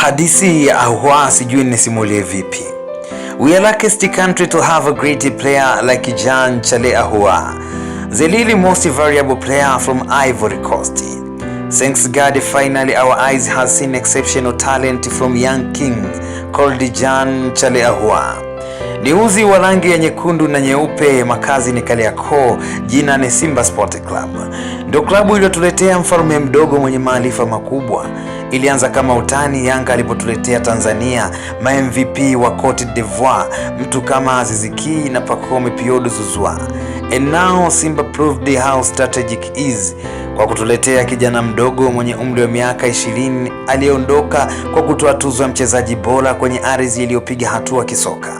Hadisi ya Ahoua sijui nisimulie vipi. We are luckiest country to have a great player like Jean Charles Ahoua, the really most variable player from Ivory Coast. Thanks God, finally our eyes has seen exceptional talent from young king called Jean Charles Ahoua. Ni uzi wa rangi ya nyekundu na nyeupe, makazi ni Kariakoo, jina ni Simba Sport Club. Ndio klabu iliyotuletea mfalme mdogo mwenye maarifa makubwa. Ilianza kama utani Yanga alipotuletea Tanzania ma MVP wa Cote d'Ivoire, mtu kama Aziz Ki na Pacome Piodo Zouzoua. And now Simba proved how strategic is kwa kutuletea kijana mdogo mwenye umri wa miaka 20 aliyeondoka kwa kutoa tuzo ya mchezaji bora kwenye ardhi iliyopiga hatua kisoka.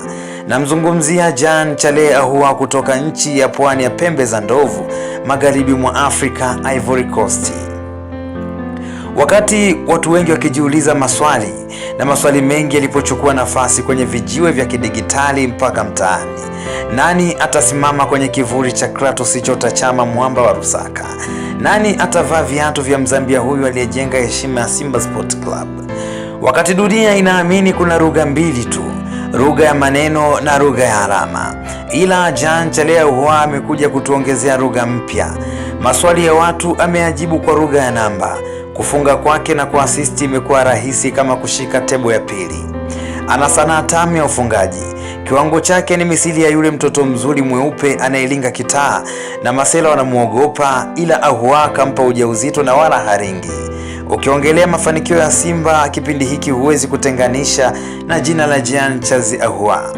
Namzungumzia Jean Charles Ahoua kutoka nchi ya pwani ya pembe za ndovu, magharibi mwa Afrika, Ivory Coast. Wakati watu wengi wakijiuliza maswali na maswali mengi yalipochukua nafasi kwenye vijiwe vya kidigitali mpaka mtaani, nani atasimama kwenye kivuli cha Clatous Chota Chama, mwamba wa Lusaka? Nani atavaa viatu vya Mzambia huyu aliyejenga heshima ya Simba Sport Club? Wakati dunia inaamini kuna lugha mbili tu, lugha ya maneno na lugha ya alama, ila Jean Charles Ahoua amekuja kutuongezea lugha mpya. Maswali ya watu ameyajibu kwa lugha ya namba. Kufunga kwake na kuasisti imekuwa rahisi kama kushika tebo ya pili. Ana sanaa tamu ya ufungaji. Kiwango chake ni misili ya yule mtoto mzuri mweupe anayelinga kitaa na masela wanamuogopa, ila Ahoua kampa ujauzito na wala haringi. Ukiongelea mafanikio ya Simba kipindi hiki huwezi kutenganisha na jina la Jean Charles Ahoua.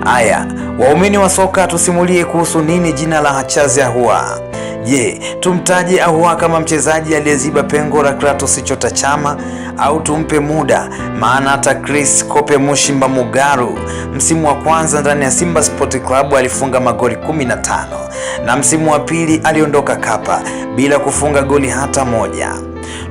Aya, waumini wa soka tusimulie kuhusu nini jina la Charles Ahoua? Je, tumtaje Ahoua kama mchezaji aliyeziba pengo la Clatous Chota Chama au tumpe muda? Maana hata Chris Kope Mushimba Mugaru msimu wa kwanza ndani ya Simba Sport Club alifunga magoli 15 na msimu wa pili aliondoka Kapa bila kufunga goli hata moja.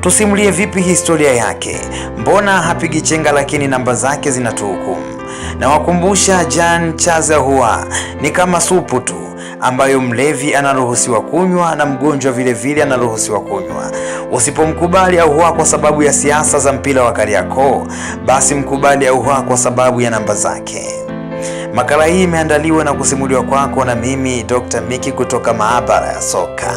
Tusimulie vipi historia yake? Mbona hapigi chenga lakini namba zake zinatuhukumu? Nawakumbusha, Jean Charles Ahoua ni kama supu tu ambayo mlevi anaruhusiwa kunywa na mgonjwa vile vile anaruhusiwa kunywa. Usipomkubali Ahoua kwa sababu ya siasa za mpira wa Kariakoo, basi mkubali Ahoua kwa sababu ya namba zake. Makala hii imeandaliwa na kusimuliwa kwako na mimi Dr. Miki kutoka maabara ya soka.